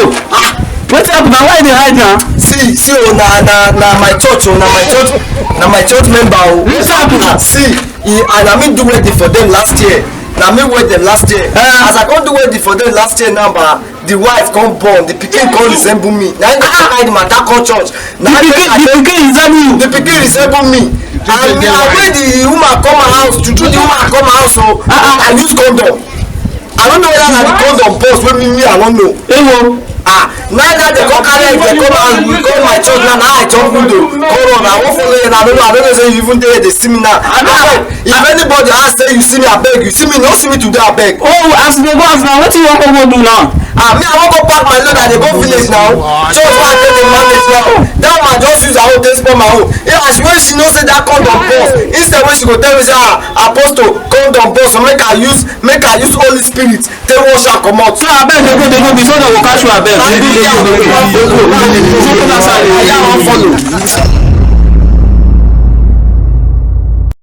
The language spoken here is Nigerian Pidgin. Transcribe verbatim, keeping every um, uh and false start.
Wetin happen na? Why you dey hide na? See, see o, na, na, na my church o, na my church, na my church member o. Wetin happen na? See, e, and na me do wedding for them last year. Na me wed them last year. Eh. As I come do wedding for them last year now, ba, the wife come born, the pikin come resemble me. Na him dey hide matter come church. Na him make I, the pikin resemble you. The pikin resemble me. And me, I wait the woman come my house. To do the woman come my house, so I use condom. I don't know whether na the condom burst wey me, me, I don't know. Ewo. Ah, now that they come carry, they come out, we come my church now, now I jump window, come run, I won't follow you, I don't know, I don't know say you even there, they see me now. I know. If anybody ask say you see me, I beg, you see me, no see me today, I beg. Oh, as you dey go house now, wetin you wan go do now? Ah, me, I wan go pack my load and dey go village now. Church wey I take dey manage now. That woman just use her own take spoil my own. Yeah, as when she know say that condom burst, instead when she go tell me say, "Ah, apostle, condom burst, so make I use, make I use Holy Spirit take wash am comot." So abeg, dey go, dey go, before dem go catch you, abeg. Dey go, dey go, dey go, dey go. Follow that side. Yeah, I wan follow.